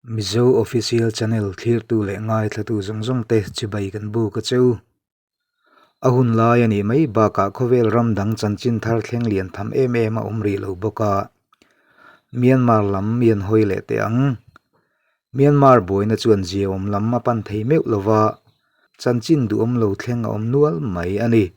Mizo Official Channel thlirtu leh ngaithlatu zawng zawng te chibai kan buk a che u. A hun lai a nih mai bakah khawvel ram dang chanchin thar thleng lian tham em em a awm rih lo bawk a, Myanmar lam mi an hawi leh teh ang. Myanmar buaina chuan ziaawm lam a pan thei meuh lo va, chanchin duhawm lo thleng a awm nual mai a ni.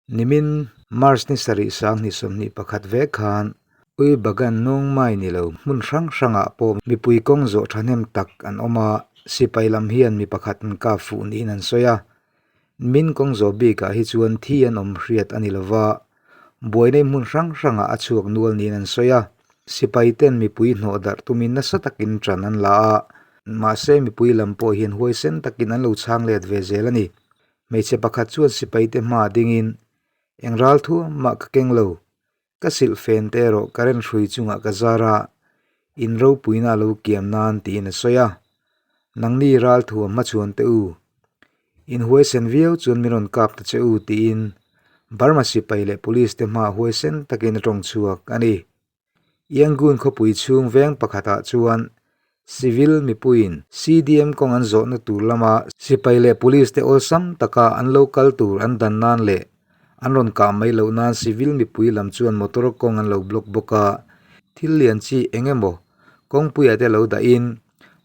Nimin March ni sarih sanghnih 21 vek khan Ui Bagan Nungmai ni lo hmun hrang hrangah pawh mipui kawng zawh thahnem tak an awm a, sipai lam hian mi pakhat an kap fuh niin an sawi a. Min kawng zawh bikah hi chuan thi an awm hriat a ni lo va, buaina hmun hrang hrangah a chhuak nual niin an sawi a. Sipai ten mipui hnawh darh tumin nasa takin ṭan an la a, mahse mipui lam pawh hian huaisen takin an lo chhang let ve zel a ni. Hmeichhe pakhat chuan sipaite hmaah dingin, Eng ral thu mah ka keng lo, ka silh fen te erawh current hrui chungah ka zar a, in ropuina a lo kiam nan tiin a sawi a. Nangni ral thu a hmachhuan teh u, in huaisen viau chuan min rawn kap ta che u tiin Burma sipai leh police te hmaah huaisen takin a tawng chhuak a ni. Yangon khawpui chhung veng pakhatah chuan civil mipuiin CDM kawng an zawhna tur lama sipai leh police te awlsam taka an lo kal tur an dan nan leh an rawn kah mai loh nan civil mipui lam chuan motor kawng an lo block bawk a, thil lian chi eng emaw kawngpuiah te lo dahin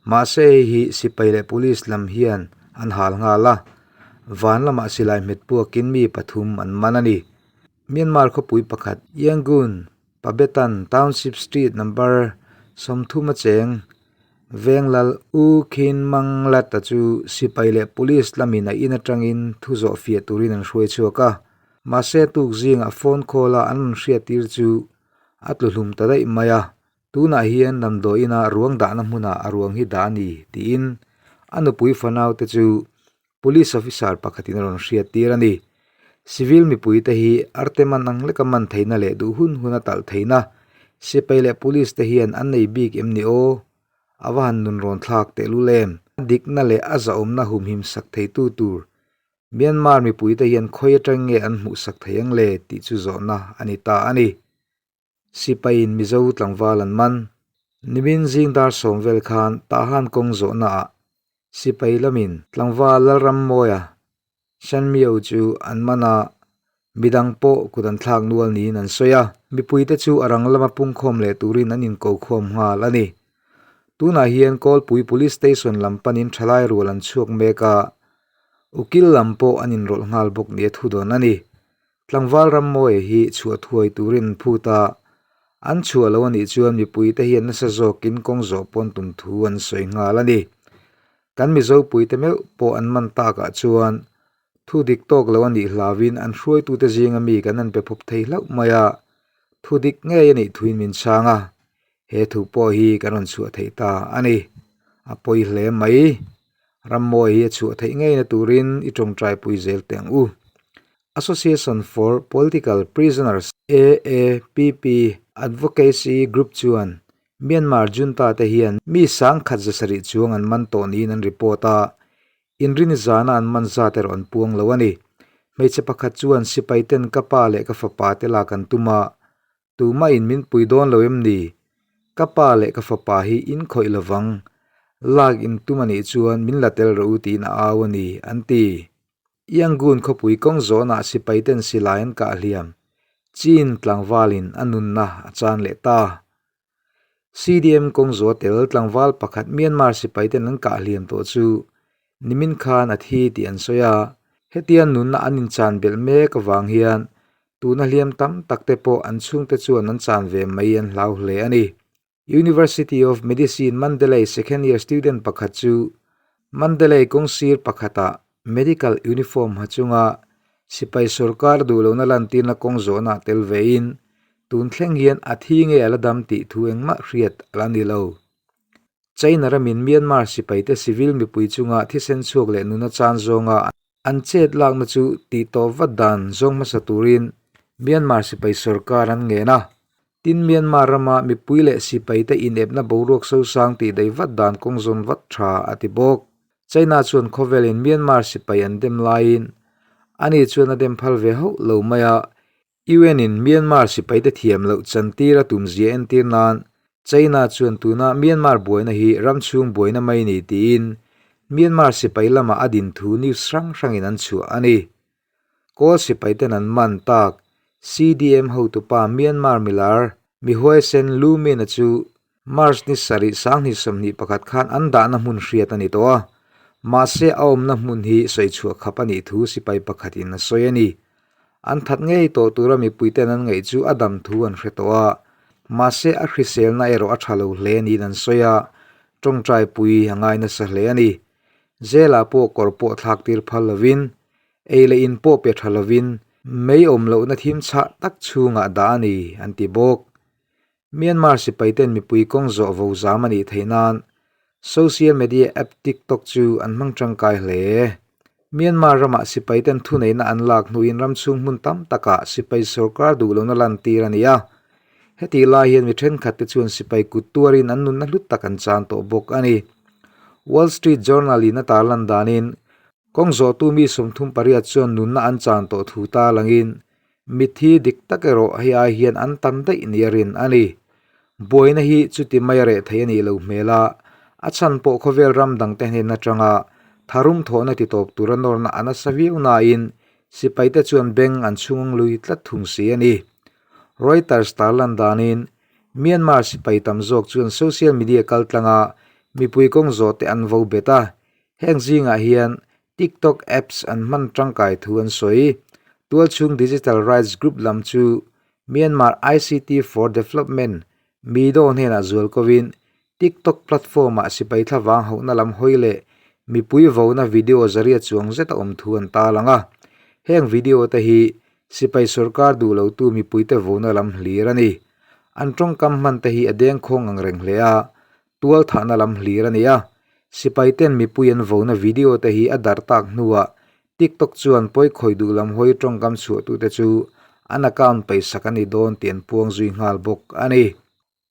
mahse hei hi sipai leh police lam hian an hal nghal a, van lamah silai hmet puakin mi pathum an man a ni. Myanmar khawpui pakhat Yangon Pabetan Township Street Number 30 a cheng Venglal U Khin Mang Lat-a chu sipai leh police lamin a in atangin thu zawh fiah turin an hruai chhuak a. Mahse tuk zingah phone call a an rawn hriattir chu a tlu hlum ta daih mai a. Tunah hian damdawi inah ruang dahna hmunah a ruang hi dah a ni tiin a nupui fanaute chu Police officer pakhatin a rawn hriattir a ni. Civil mipuite hi arte man ang leka man theihna leh duh hun hun a talh theihna sipai leh police te hian an nei bik em ni aw? A va han nun rawn thlak tehlul em? A dikna leh a zahawmna humhim sak theitu tur Myanmar mipuite hian khawi atang nge an hmuhsak thei ang le tih chu zawhna a ni ta a ni. Sipaiin Mizo tlangval an man. Nimin zing dar sawm vel khan Tahan kawng zawhnaah sipai lamin tlangval Lalrammawia, Shanmio chu an man a, midang pawh kut an thlak nual niin an sawi a. Mipuite chu a rang lama pungkhawm leh turin an inkokhawm nghal a ni. Tunah hian Kawlpui Police Station lam panin thalai rual an chhuak mek a, ukil lam pawh an inrawlh nghal bawk nia thudawn a ni. Tlangval Rammawia hi chhuah thuai turin an phut a, an chhuah lo a nih chuan mipuite hian nasa zawkin kawng zawh pawn tum thu an sawi nghal a ni. Kan Mizopuite meuh pawh an man takah chuan thu dik tawk lo a nih hlauin an hruaitute zinga mi kan han pe phawp thei hlauh mai a, thu dik ngei a nih thuin min chhang a, he thu pawh hi kan rawn chhuah theih ta a ni. A pawi hle mai. Rammawi hi a chhuah theih ngeina turin i tawngtai pui zel teh ang u. Association for Political Prisoners, AAPP, Advocacy Group chuan Myanmar junta te hian mi sangkhat zasarih chuang an man tawh niin an report a, inrini zana an man zat erawh an puang lo a ni. Hmeichhe pakhat chuan sipai ten ka pa leh ka fapa te lak an tum a, tumah in min pui dawn lo em ni? Ka pa leh ka fapa hi in khawih lovang, lak in tum a nih chuan min la tel rawh u tiin a au a ni, an ti. Yangon khawpui kawng zawnah sipaiten silai an kah hliam. Chin tlangvalin a nunna a chan leh ta. CDM kawng zaw tel tlangval pakhat Myanmar sipaiten an kah hliam tawh chu nimin khan a thi tih an sawi a. Hetia nunna an inchan belh mek avang hian tuna hliam tam tak te pawh an chhungte chuan an chan ve mai an hlau hle a ni. University of Medicine Mandalay second year student pakhat chu Mandalay kawngsir pakhatah medical uniform ha chunga sipai sorkar duh lohna lantirna kawng zawhna tel vein tun thleng hian a thi nge a la dam tih thu engmah hriat a la ni lo. China ramin Myanmar sipaite civil mipui chunga thisen chhuak leh nuna chan zawnga an chet lakna chu tih tawp vat dan zawng hmasa turin Myanmar sipai sorkar an ngen a. Tin, Myanmar rama mipui leh sipaite inepna boruak sosang tih daih vat dan kawng zawn vat tha a ti bawk. China chuan khawvelin Myanmar sipai an dem laiin ani chuan a dem phal ve hauh lo mai a, UN in Myanmar sipaite thiam loh chantir a tumzia entir nan. China chuan tuna Myanmar buaina hi ram chhung buaina mai ni tiin Myanmar sipai lamah a din thu news hrang hrangin an chhuah a ni. Kawl sipaiten an man tak CDM hotupa Myanmar milar mi huaisen Lu Min-a chu March ni sarih 2021 khan an dahna hmun hriat a ni tawh a, mahse a awmna hmun hi sawichhuah khap a nih thu sipai pakhatin a sawi a ni. An that ngei tawh tura mipuiten an ngaih chu a dam thu an hre tawh a, mahse a hriselna erawh a tha lo hle niin an sawi a, tawngtai pui a ngai nasa hle a ni. Jail-ah pawh kawr pawh thlak tir phal lovin, ei leh in pawh pe tha lovin mei awm lohna thim chhah tak chhungah dah a ni, an ti bawk. Myanmar sipaiten mipui kawng zawh vo zam a nih theih nan social media app TikTok chu an hmang tangkai hle. Myanmar ramah sipaiten thuneihna an lak hnuin ram chhung hmun tam takah sipai sorkar duh lohna lantir a ni a. Hetih lai hian mi thenkhat te chuan sipai kut tuarin an nunna hlut tak an chan tawh bawk a ni. Wall Street Journal in a tarlan danin kawng zawhtu mi 38 chuan nunna an chan tawh thu tarlangin Mitthi dik tak erawh hei ai hian an tam daih nia rin a ni. Buaina hi chuti mai a reh thei a nih lo hmel a, a chhan pawh khawvel ram dangte hnen atanga tharum thawhna ti tawp tura nawrna a nasa viau nain sipaite chuan beng an chhungang lui tlat thung si a ni. Reuters tarlan danin Myanmar sipai tam zawk chuan social media kaltlanga mipui kawng zawhte an vo bet a, heng zingah hian TikTok apps an hman tangkai thu an sawi. Tualchhung Digital Rights Group lam chu Myanmar ICT for Development, MIDO, hnenah zual kovin TikTok platform-ah sipai thlavang hauhna lam hawi leh mipui vona video zaria chuang zet a awm thu an tarlang a. Heng video te hi sipai sorkar duh lotu mipuite vona lam hlir a ni. An tawngkam hman te hi a dengkhawng ang reng hle a, Tual thahna lam hlir a ni a, sipaiten mipui an vona video te hi a darh tak hnuah TikTok chuan pawi khawih duh lam hawi tawngkam chhuahtute chu an account paisak a ni dawn tih an puang zui nghal bawk a ni.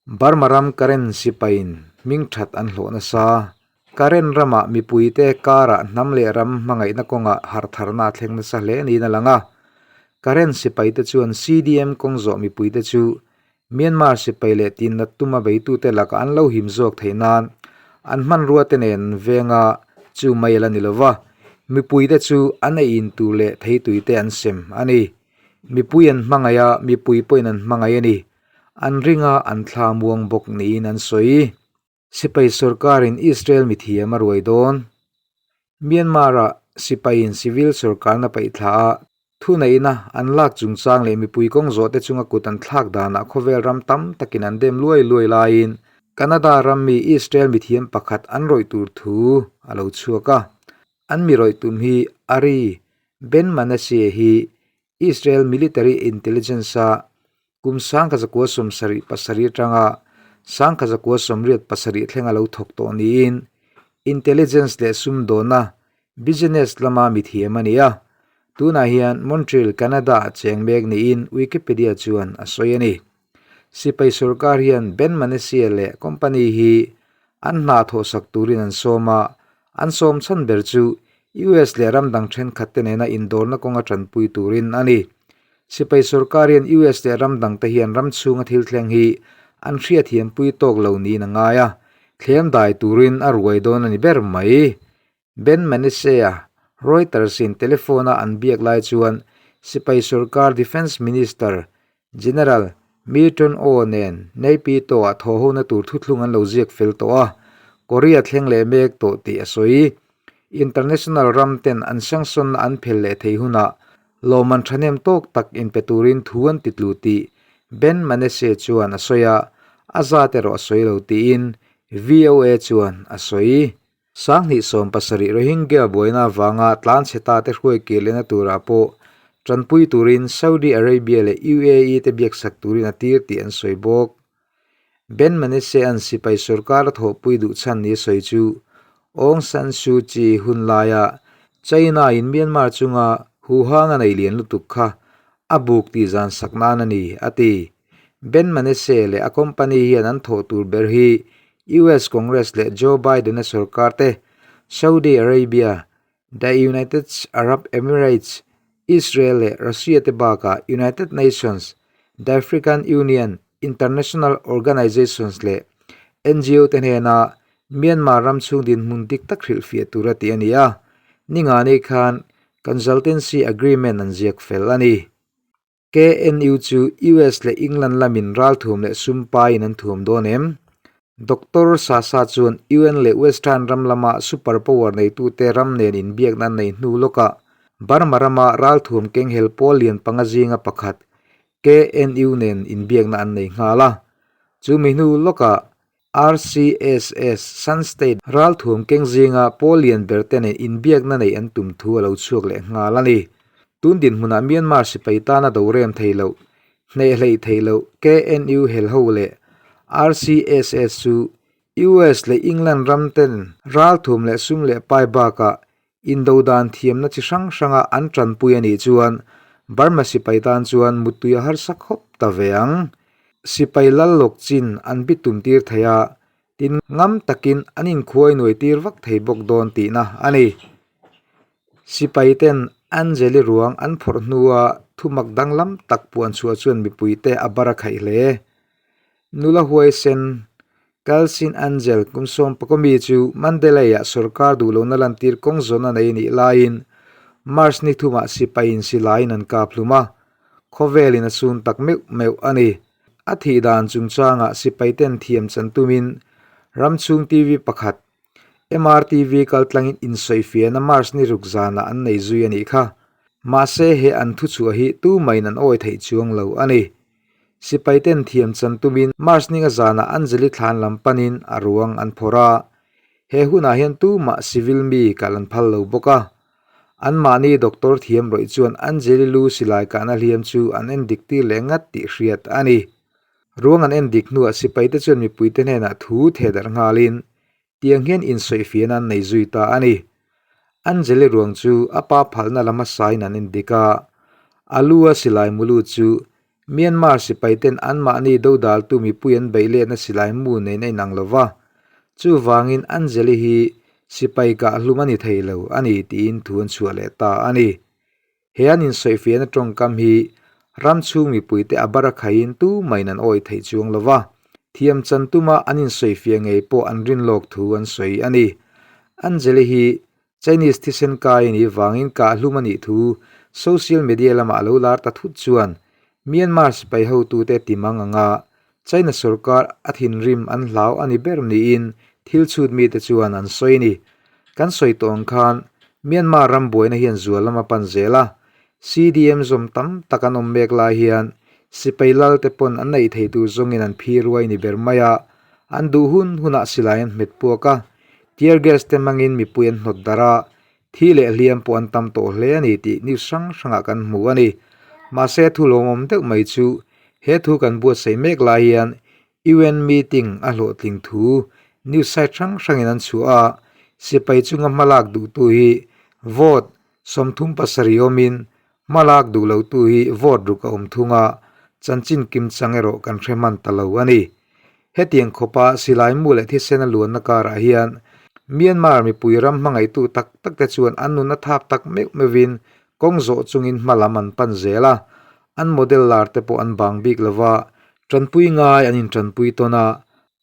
Burma ram Karen sipaiin hming that an hlawh nasa. Karen ramah mipuite karah hnam leh ram hmangaihna kawngah harhtharna a thleng nasa hle niin a lang a. Karen sipaite chuan CDM kawng zawh mipuite chu Myanmar sipai leh tinnat tuma beitute lakah an lo him zawk theih nan an hmanrua te nen an veng a, chu mai a la ni lo va, mipuite chu an ei in tur leh theitui te an sem a ni. Mipui an hmangaih a, mipui pawhin an hmangaih a ni. An ring a, an thla muang bawk niin an sawi. Sipai sorkarin Israel mithiam a ruai dawn. Myanmar-ah sipaiin civil sorkarna paihthla a thuneihna an lak chungchang leh mipui kawng zawhte chunga kut an thlak danah khawvel ram tam takin an dem luai luai laiin Canada ram mi Israel mithiam pakhat an rawih tur thu a lo chhuak a. An mi rawih tum hi Ari Ben Manasseh hi Israel military intelligence-a Kum 1977 atanga 1987 thleng a lo thawk tawh niin intelligence leh sumdawnna, business, lama mithiam a ni a. Tunah hian Montreal, Canada-ah cheng mek niin Wikipedia chuan a sawi a ni. Sipai sorkar hian Ben Manasseh leh company hi an hna thawhsak turin an sawm a, an sawm chhan ber chu US leh ram dang thenkhat te nena indawrna kawnga tanpui turin a ni. Sipai sorkar hian US leh ram dangte hian ram chhunga thil thleng hi an hriatthiampui tawk lo niin a ngai a, thlem dai turin a ruai dawn a ni ber mai. Ben Manasseh-a Reuters-in telephone-a an biak lai chuan sipai sorkar Defence Minister General Milton Oh nen Naypyidaw-ah thawhhona tur thuthlung an lo ziak fel tawh a, Korea thleng leh mek tawh tih a sawi. International ram ten an sanction-na an phel leh thei hunah Lawmman thahnem tawk tak inpe turin thu an ti tlu tih Ben Manasseh chuan a sawi a, a zat erawh a sawi lo tiin VOA chuan a sawi. 2017 Rohingya buaina avanga tlanchhe ta te hruai kir lehna turah pawh tanpui turin Saudi Arabia leh UAE te biaksak turin a tir tih an sawi bawk. Ben Manasseh-a'n sipai sorkar a thawhpui duh chhan ni a sawi chu Aung San Suu Kyi hun laia China-in Myanmar chunga huhang a nei lian lutuk kha a buk tih zan sak nan a ni, a ti. Ben Manasseh leh a company hian an thawh tur ber hi US Congress leh Joe Biden-a sorkar te, Saudi Arabia, The United Arab Emirates, Israel leh Russia te bakah United Nations, The African Union, International Organizations leh ngo te hnena Myanmar ram chhung dinhmun dik tak hrilhfiah tura tih a ni a, ningani khan Consultancy Agreement an ziak fel a ni. KNU chu US leh England lamin ralthuam leh sum paiin an thuam dawn em? Doctor Sasa chuan UN leh Western ram lama super power neitute ram nen inbiakna an nei hnu lawkah Burma rama ralthuam kenghel pawl lian panga zinga pakhat KNU nen inbiakna an nei nghal a. Chu mi hnu lawkah RCSS, Shan State ralthuam keng zinga pawl lian ber te nen inbiakna neih an tum thu a lo chhuak leh nghal a ni. Tun dinhmunah Myanmar sipai tana do rem thei loh, hneh hleih theih loh KNU helho leh RCSS chu US leh England ram ten ralthuam leh sum leh pai bakah indo dan thiamna chi hrang hranga an tanpui a nih chuan Burma sipai tan chuan muttui a harsa khawp ta ve ang. Sipai lal lawk chin an bitum tir thei a, tin ngam takin an inkhuai nuai tir vak thei bawk dawn tihna a ni. Sipai ten Angeli ruang an phawrh hnua thumak danglam tak puan chhuah chuan mipuite a bar a khaih hle. Nula huaisen Kalsin Angel kum sawmpakawmi chu Mandalay-ah sorkar duhlohna lantir kawng zawn a nei nih laiin March ni thumah sipaiin silaiin an kap hlum a, khawvelin a chhun tak meuh meuh a ni. A thih dan chungchangah sipaiten thiam chan tumin ramchhung TV pakhat MRTV kaltlangin insawifiahna March ni ruk zanah an nei zui a nih kha. Mahse he an thuchhuah hi tumahin an awi theih chuang lo a ni. Sipaiten thiam chan tumin March ninga zanah Anjali thlan lam panin a ruang an phawrh a. He hunah hian tumah civil mi kalh an phal lo bawk a. Anmahni doctor thiam rawih chuan Anjali lu silai kahna hliam chu an endik tir leh ngat tih hriat a ni. Ruang an endik hnuah sipaite chuan mipuite hnenah thu thehdarh nghalin tiang hian insawifiahna an nei zui ta a ni. Anjali ruang chu a pa phalna lam hmasain an endik a, a lu a silai mulu chu Myanmar sipaiten anmahni dodaltu mipui an beih letna silai mu nen a inang lo va, chuvangin Anjali hi sipai kah hlum a ni thei lo a ni tiin thu an chhuah leh ta a ni. He an insawifiahna tawngkam hi ram chhung mipuite a bar a khaiin tumahin an awi theih chuang lo va, thiam chan tuma an insawifiah ngei pawh an rin lawk thu an sawi a ni. Anjali hi Chinese thisen kai a nih vangin kah hlum a nih thu social media lamah a lo lar ta thut chuan Myanmar sipai hotute ti mang anga China sorkar a thinrim an hlau a ni ber niin thil chhut mite chuan an sawi a ni. Kan sawi tawh ang khan Myanmar ram buaina hian zual lam a pan zel a, CDM zawm tam tak an awm mek lai hian sipai lal te pawn an neih thei tur zawngin an phi ruai ni ber mai a, an duh hun hunah silai an hmet puak a, tear gas te hmangin mipui an hnawt darh a, Thi leh hliam pawh an tam tawh hle a ni tih news hrang hrangah kan hmu a ni. Mahse thu lawmawm deuh mai chu he thu kan buatsaih mek lai hian UN meeting a hlawhtling thu news site hrang hrangin an chhuah a, sipai chunga hmalak duhtu hi vote 37 awmin hmalak duh lotu hi vote ruk a awm thung a, chanchin kimchang erawh kan hre hman ta lo a ni. Hetiang khawpa silai mu leh thisen a luanna karah hian Myanmar mipui ram hmangaihtu tak tak te chuan an nun a thap tak meuh meuhin kawng zawh chungin hma lam an pan zel a, an model lar te pawh an bang bik lo va, tanpui ngai an intanpui tawn a,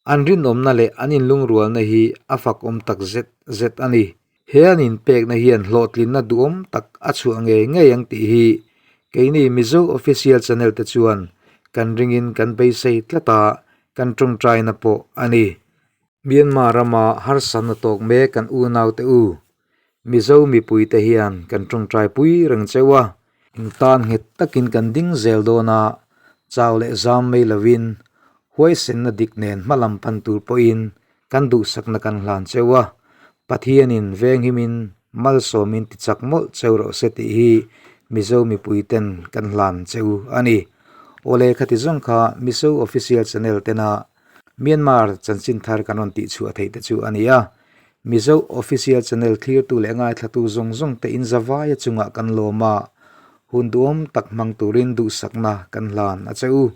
an rinawmna leh an inlungrualna hi a fakawm tak zet zet a ni. He an inpekna hian hlawhtlinna duhawm tak a chhuah ngei ngei ang tih hi keini Mizo Official Channel te chuan kan ringin kan beisei tlat a, kan tawngtaina pawh a ni. Myanmar rama harsatna tawk mek kan unaute u, Mizo mipuite hian kan tawngtai pui reng cheu a. Intan nghet takin kan ding zel dawn a, chau leh zam mai lovin huaisenna dik nen hmalam pan tur pawhin Kan duhsakna kan hlan cheu a, Pathianin venghimin malsawmin tichak mawlh cheu rawh se tih hi Mizo mipuiten kan hlan cheu a ni. Awle khati zawng kha Mizo Official Channel tena Myanmar chanchin thar kan rawn tihchhuah theih te chu a ni a. Mizo Official Channel thlirtu leh ngaithlatu zawng zawng te in zavaia chungah kan lawm a, hun duhawm tak hmang turin duhsakna kan hlan a che u.